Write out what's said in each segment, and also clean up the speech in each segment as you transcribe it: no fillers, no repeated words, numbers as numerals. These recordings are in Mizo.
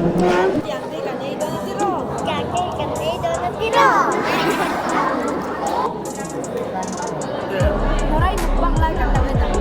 Tiang te kan ei dawn a tiraw? Tiang te kan ei dawn a tiraw? Morai mukbang lai kan lo en ang.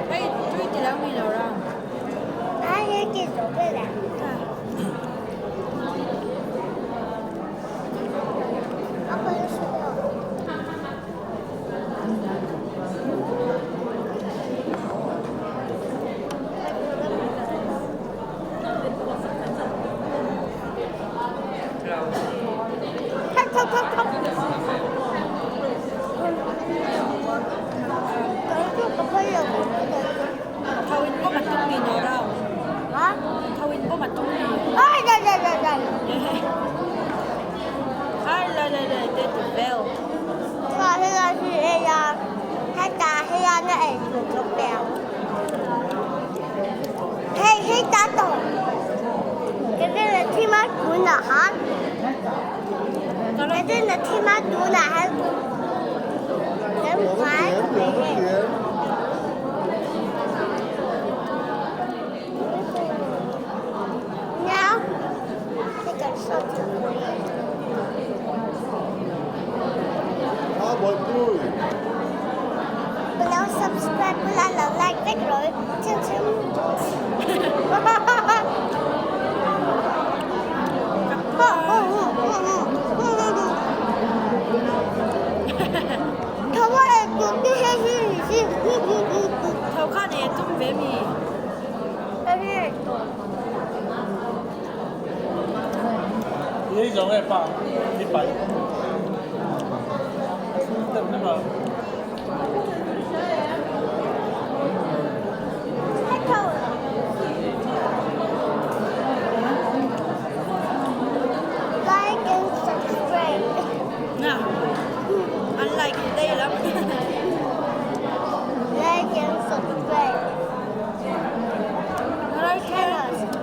Hei tui ti lo mi lo ra. Thawin pawh a tum mi lo ra. Thawin pawh a tum mi. Ai la la la te ti vel. Tho khan e tum ve mi. 你种的放100，等那个。 Like and subscribe. Na. Unlike đây lắm. Like and subscribe. Rồi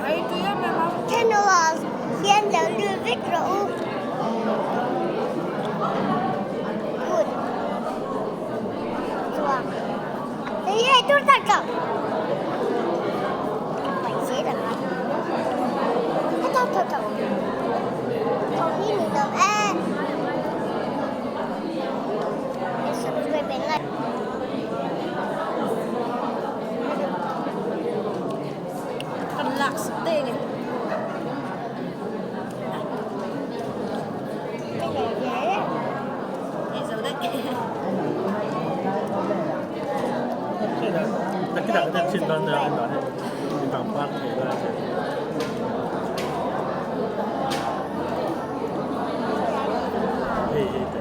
ai tui á mẹ mong. Channel hiện là lưu vích rượu. Good. Thế tôi ta cầm. Mày sẽ làm thôi thôi thôi. Thôi đi mình làm ăn. Subscribe and like. Kan lak te nge. Cái này dễ. Ei zo đấy. 这个，那这个简单的，简单的，你当发给他。嘿嘿对。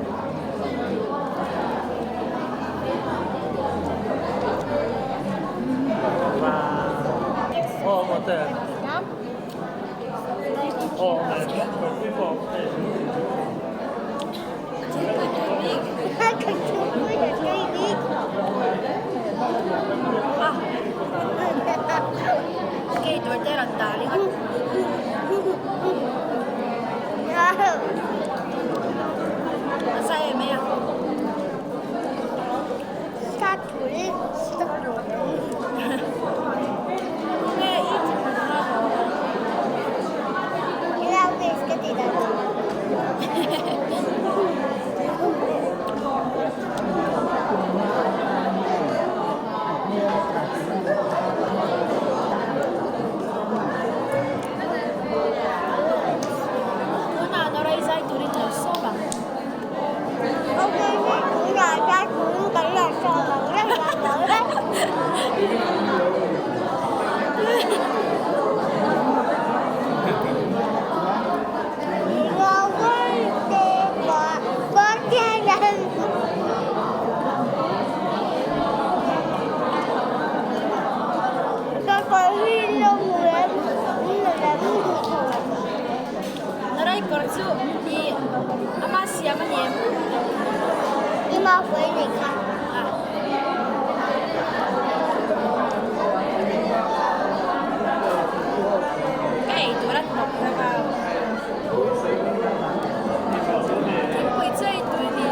Mapui nih kha. Ka ei tur a hnawk hlauh a. Thingpui chu ei tui ni.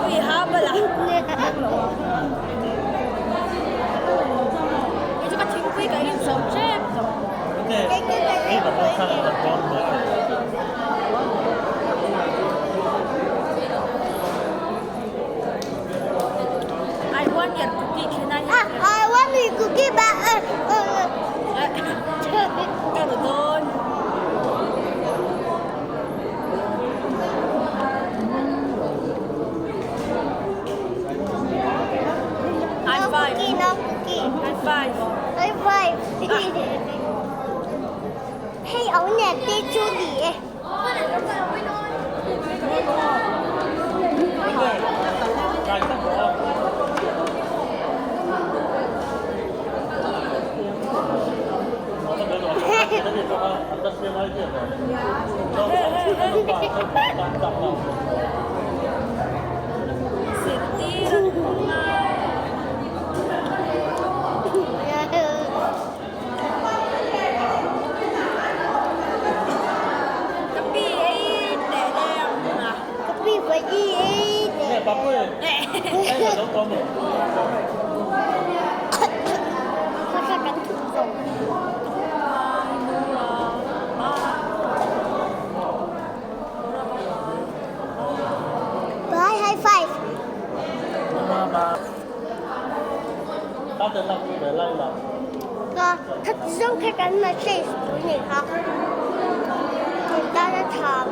Ui ha bala. Kei chu ka thingpui ka in zo tep tawh. I want your cookie can I have I want your cookie but Ka ru dawn. High five. No cookie, no cookie. High five. High five. Hey, ông nhà đi chú đi. Zirtir an awm a. Ka pi ei teh leh ang a. Ka pi phải đi ei teh leh. Kha kha kan thup zawk. Bye, high five. Ka khat zawng kha kan message tu nih kha. Kan tan a tham.